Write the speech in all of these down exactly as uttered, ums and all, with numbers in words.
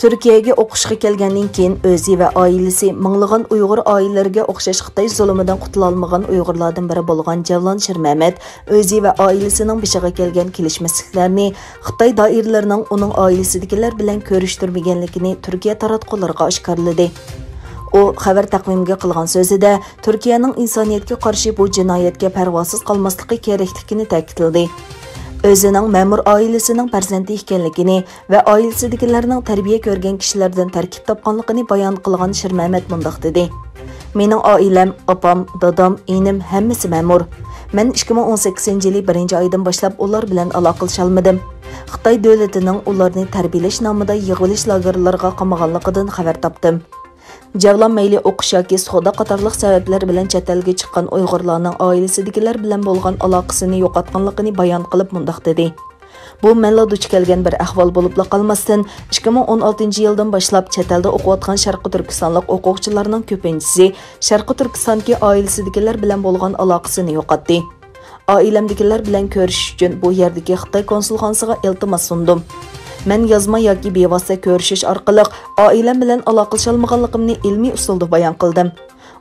تۈركىيەگە ئوقۇشقا كەلگەندىن كېيىن، ئۆزى ۋە ئائىلىسى مىڭلىغان ئۇيغۇر ئائىلىلىرىگە ئوخشاش خىتاي زۇلۇمىدىن قۇتۇلالمىغان ئۇيغۇرلاردىن بىرى بولغان جەۋلان شىرمەمەت ئۆزى ۋە ئائىلىسىنىڭ بېشىغا كەلگەن كېلىشمەسلىكلەرنى خىتاي دائىرىلىرىنىڭ ئۇنىڭ ئائىلىسىدىكىلەر بىلەن كۆرۈشتۈرمىگەنلىكىنى تۈركىيە تاراتقۇلىرىغا ئاشكارىلىدى. ئۇ خەۋەر تەقۋىمىگە قىلغان سۆزىدە، تۈركىيەنىڭ ئىنسانىيەتكە قارشى بۇ جىنايەتكە پەرۋاسىز قالماسلىقى كېرەكلىكىنى تەكىتلىدى. ئۆزىنىڭ مەمۇر ئائىلىسىنىڭ پەرزەنتى ئىكەنلىكىنى ۋە ئائىلىسىدىكىلەرنىڭ تەربىيە كۆرگەن كىشىلەردىن تەركىب تاپقانلىقىنى بايان قىلغان شىرمەمەت مۇنداق دېدى: مېنىڭ ئائىلەم، ئاپام، دادام، ئىنىم ھەممىسى مەمۇر. مەن ئىككى مىڭ ئون سەككىزىنچى يىلى بىرىنچى ئايدىن باشلاپ ئۇلار بىلەن ئالاقىلىشالمىدىم. خىتاي دۆلىتىنىڭ ئۇلارنى تەربىيەلەش نامىدا يىغىۋېلىش لاگېرلىرىغا قامىغانلىقىدىن خەۋەر تاپتىم. جەۋلان مەيلى ئوقۇش ياكى سودا قاتارلىق سەۋەبلەر بىلەن چەت ئەلگە چىققان ئۇيغۇرلارنىڭ ئائىلىسىدىكىلەر بىلەن بولغان ئالاقىسىنى يوقاتقانلىقىنى بايان قىلىپ مۇنداق دېدى: بۇ مەنلا دۇچ كەلگەن بىر ئەھۋال بولۇپلا قالماستىن، ئىككى مىڭ ئون ئالتىنچى يىلدىن باشلاپ چەت ئەلدە ئوقۇۋاتقان شەرقىي تۈركىستانلىق ئوقۇغۇچىلارنىڭ كۆپىنچىسى شەرقىي تۈركىستاندىكى ئائىلىسىدىكىلەر بىلەن بولغان ئالاقىسىنى يوقاتتى. ئائىلەمدىكىلەر بىلەن كۆرۈشۈش ئۈچۈن بۇ يەردىكى خىتاي كونسۇلخانىسىغا ئىلتىماس سۇندۇم. مەن يازما ياكى بىۋاسىتە كۆرۈشۈش ئارقىلىق ئائىلەم بىلەن ئالاقىلىشالمىغانلىقىمنى ئىلمىي ئۇسۇلدا بايان قىلدىم.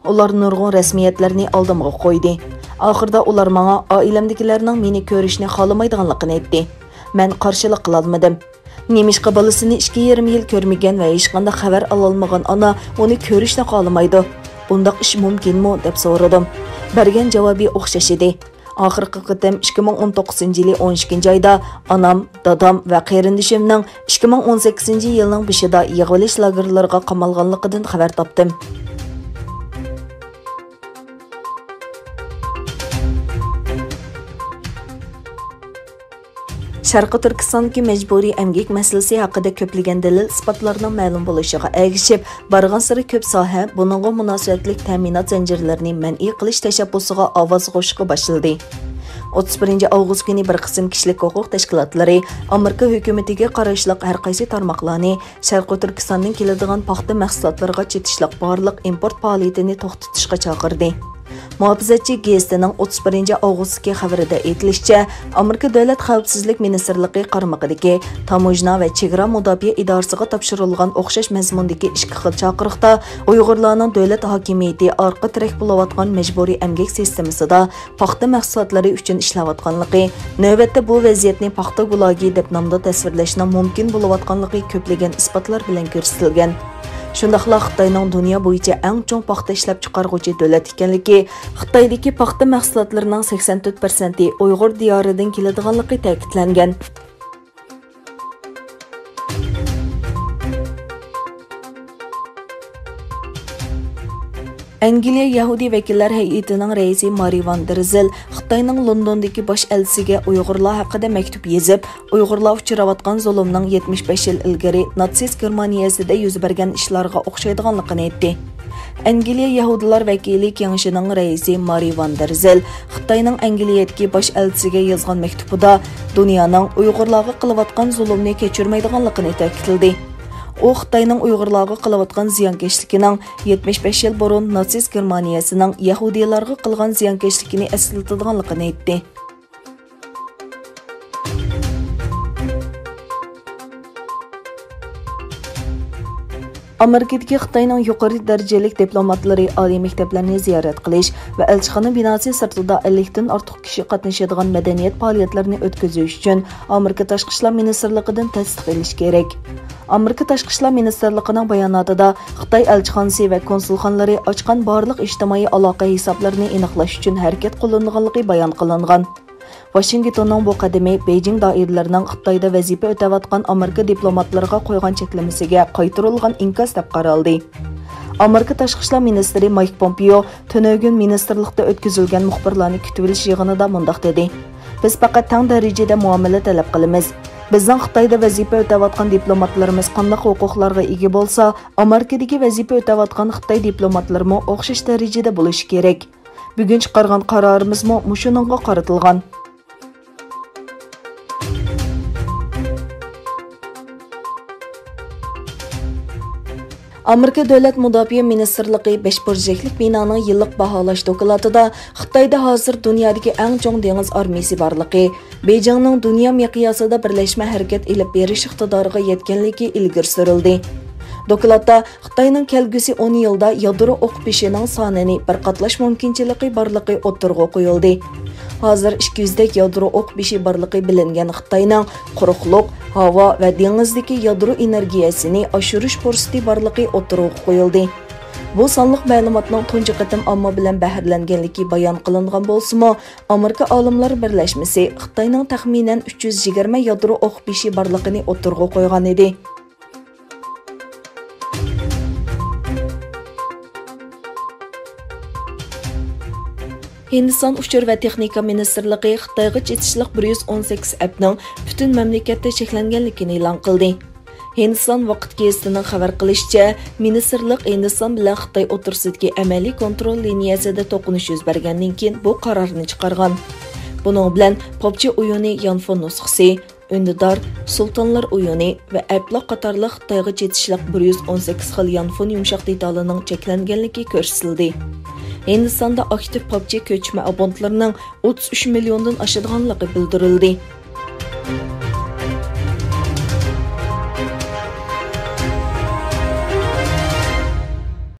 ئۇلار نۇرغۇن رەسمىيەتلەرنى ئالدىمغا قويدى. ئاخىرىدا ئۇلار ماڭا ئائىلەمدىكىلەرنىڭ مېنى كۆرۈشنى خالىمايدىغانلىقىنى ئېيتتى. مەن قارشىلىق قىلالمىدىم. نېمىشقا بالىسىنى ئىككى يېرىم يىل كۆرمىگەن ۋە ھېچقانداق خەۋەر ئالالمىغان ئانا ئۇنى كۆرۈشنى خالىمايدۇ؟ بۇنداق ئىش مۇمكىنمۇ؟ دەپ سورىدىم. بەرگەن جاۋابى ئوخشاش ئىدى. ئاخىرقى قېتىم ئىككى مىڭ ئون توققۇزىنچى يىلى ئون ئىككىنچى ئايدا ئانام، دادام ۋە قېرىندىشىمنىڭ ئىككى مىڭ ئون سەككىزىنچى يىلنىڭ بېشىدا يىغىۋېلىش لاگېرلىرىغا قامالغانلىقىدىن خەۋەر تاپتىم. شەرقىي تۈركىستاندىكى مەجبۇرىي ئەمگەك مەسىلىسى ھەققىدە كۆپلىگەن دەلىل-ئىسپاتلارنىڭ مەلۇم بولۇشىغا ئەگىشىپ، بارغانسېرى كۆپ ساھە بۇنىڭغا مۇناسىۋەتلىك تەمىنات زەنجىرلىرىنى مەنئى قىلىش تەشەببۇسىغا ئاۋاز قوشۇشقا باشلىدى. ئوتتۇز بىرىنچى ئاۋغۇست كۈنى بىر قىسىم كىشىلىك ھوقۇق تەشكىلاتلىرى ئامېرىكا ھۆكۈمىتىگە قاراشلىق ھەر قايسى تارماقلارنى شەرقىي تۈركىستاندىن كېلىدىغان پاختا مەھسۇلاتلىرىغا چېتىشلىق بارلىق ئىمپورت پائالىيىتىنى توختىتىشقا چاقىردى. مۇھاپىزەتچى گېزىتىنىڭ ئوتتۇز بىرىنچى ئاۋغۇستتىكى خەۋىرىدە ئېيتىلىشىچە، ئامېرىكا دۆلەت خەۋپسىزلىك مىنىستىرلىقى قارمىقىدىكى تاموژنا ۋە چېگرا مۇداپىئە ئىدارىسىغا تاپشۇرۇلغان ئوخشاش مەزمۇندىكى ئىككى خىل چاقىرىقتا ئۇيغۇرلارنىڭ دۆلەت ھاكىمىيىتى ئارقا تىرەك بولۇۋاتقان مەجبۇرىي ئەمگەك سىستېمىسىدا پاختا مەھسۇلاتلىرى ئۈچۈن ئىشلەۋاتقانلىقى، نۆۋەتتە بۇ ۋەزىيەتنى پاختا گۇلاگى دەپ نامدا تەسۋىرلەشنىڭ مۇمكىن بولۇۋاتقانلىقى كۆپلىگەن ئىسپاتلار بىلەن كۆرسىتىلگەن. شۇنداقلا خىتاينىڭ دۇنيا بويىچە ئەڭ چوڭ پاختا ئىشلەپچىقارغۇچى دۆلەت ئىكەنلىكى، خىتايدىكى پاختا مەھسۇلاتلىرىنىڭ سەكسەن تۆت پىرسەنتى ئۇيغۇر دىيارىدىن كېلىدىغانلىقى تەكىتلەنگەن. ئەنگلىيە يەھۇدىي ۋەكىللەر ھەيئىتىنىڭ رەئىسى مارى ۋان دېر زېل خىتاينىڭ لوندوندىكى باش ئەلچىسىگە ئۇيغۇرلار ھەققىدە مەكتۇپ يېزىپ، ئۇيغۇرلار ئۇچراۋاتقان زۇلۇمنىڭ يەتمىش بەش يىل ئىلگىرى ناتسىست گېرمانىيەسىدە يۈز بەرگەن ئىشلارغا ئوخشايدىغانلىقىنى ئېيتتى. ئەنگلىيە يەھۇدىيلار ۋەكىلى كېڭىشىنىڭ رەئىسى مارى ۋان دېر زېل خىتاينىڭ ئەنگلىيەدىكى باش ئەلچىسىگە يازغان مەكتۇبىدا دۇنيانىڭ ئۇيغۇرلارغا قىلىۋاتقان زۇلۇمنى كەچۈرمەيدىغانلىقىنى تەكىتلىدى. ئۇ خىتاينىڭ ئۇيغۇرلارغا قىلىۋاتقان زىيانكەشلىكىنىڭ يەتمىش بەش يىل بۇرۇن ناتسىست گېرمانىيەسىنىڭ يەھۇدىيلارغا قىلغان زىيانكەشلىكىنى ئەسلىتىدىغانلىقىنى ئېيتتى. ئامېرىكىدىكى خىتاينىڭ يۇقىرى دەرىجىلىك دىپلوماتلىرى ئالىي مەكتەپلەرنى زىيارەت قىلىش ۋە ئەلچىخانا بىناسى سىرتىدا ئەللىكتىن ئارتۇق كىشى قاتنىشىدىغان مەدەنىيەت پائالىيەتلىرىنى ئۆتكۈزۈش ئۈچۈن ئامېرىكا تاشقى ئىشلار مىنىستىرلىقىدىن تەستىق ئېلىش كېرەك. ئامېرىكا تاشقى ئىشلار مىنىستىرلىقىنىڭ باياناتىدا خىتاي ئەلچىخانىسى ۋە كونسۇلخانىلىرى ئاچقان بارلىق ئىجتىمائىي ئالاقە ھېسابلىرىنى ئېنىقلاش ئۈچۈن ھەرىكەت قوللىنىدىغانلىقى بايان قىلىنغان. ۋاشىنگتوننىڭ بۇ قەدىمى بېيجىڭ دائىرىلىرىنىڭ خىتايدا ۋەزىپە ئۆتەۋاتقان ئامېرىكا دىپلوماتلىرىغا قويغان چەكلىمىسىگە قايتۇرۇلغان ئىنكاس دەپ قارالدى. ئامېرىكا تاشقى ئىشلار مىنىستىرى مايك پومپېيو تۈنۈگۈن مىنىستىرلىقتا ئۆتكۈزۈلگەن مۇخبىرلارنى كۈتۈۋېلىش يىغىنىدا مۇنداق دېدى: بىز پەقەت تەڭ دەرىجىدە مۇئامىلە تەلەپ قىلىمىز. بىزنىڭ خىتايدا ۋەزىپە ئۆتەۋاتقان دىپلوماتلىرىمىز قانداق ھوقۇقلارغا ئىگە بولسا، ئامېرىكىدىكى ۋەزىپە ئۆتەۋاتقان خىتاي دىپلوماتلىرىمۇ ئوخشاش دەرىجىدە بولۇشى كېرەك. بۈگۈن چىقارغان قارارىمىزمۇ مۇشۇنىڭغا قارىتىلغان. ئامېرىكا دۆلەت مۇداپىئە مىنىستىرلىقى بەش بۇرجەكلىك بىنانىڭ يىللىق باھالاش دوكلاتىدا خىتايدا ھازىر دۇنيادىكى ئەڭ چوڭ دېڭىز ئارمىيىسى بارلىقى، بېيجىڭنىڭ دۇنيا مىقياسىدا بىرلەشمە ھەرىكەت ئېلىپ بېرىش ئىقتىدارىغا يەتكەنلىكى ئىلگىرى سۈرۈلدى. دوكلاتتا خىتاينىڭ كەلگۈسى ئون يىلدا يادرو ئوق بېشىنىڭ سانىنى بىر قاتلاش مۇمكىنچىلىكى بارلىقى ئوتتۇرىغا قويۇلدى. ھازىر ئىككى يۈزدەك يادرو ئوق بېشى بارلىقى بىلىنگەن خىتاينىڭ قۇرۇقلۇق، ھاۋا ۋە دېڭىزدىكى يادرو ئېنېرگىيەسىنى ئاشۇرۇش پۇرسىتى بارلىقى ئوتتۇرىغا قويۇلدى. بۇ سانلىق مەلۇماتنىڭ تۇنجى قېتىم ئامما بىلەن بەھرىلەنگەنلىكى بايان قىلىنغان بولسىمۇ، ئامېرىكا ئالىملار بىرلەشمىسى خىتاينىڭ تەخمىنەن ئۈچ يۈز يىگىرمە يادرو ئوق بېشى بارلىقىنى ئوتتۇرىغا قويغان ئىدى. ھىندىستان ئۇچۇر ۋە تېخنىكا مىنىستىرلىقى خىتايغا چېتىشلىق بىر يۈز ئون سەككىز ئەپنىڭ پۈتۈن مەملىكەتتە چەكلەنگەنلىكىنى ئېلان قىلدى. ھىندىستان ۋاقىت گېزىتىنىڭ خەۋەر قىلىشىچە، مىنىستىرلىق ھىندىستان بىلەن خىتاي ئوتتۇرىسىدىكى ئەمەلىي كونترول لىنىيەسىدە توقۇنۇش يۈز بەرگەندىن كېيىن بۇ قارارنى چىقارغان. بۇنىڭ بىلەن پابجى ئويۇنى يانفون نۇسخىسى، ئۈندىدار، سۇلتانلار ئويۇنى ۋە ئەپلاك قاتارلىق خىتايغا چېتىشلىق بىر يۈز ئون سەككىز خىل يانفون يۇمشاق دېتالىنىڭ چەكلەنگەنلىكى كۆرسىتىلدى. ھىندىستاندا ئاكتىپ پابجى كۆچمە ئابونتلىرىنىڭ ئوتتۇز ئۈچ مىليوندىن ئاشىدىغانلىقى بىلدۈرۈلدى.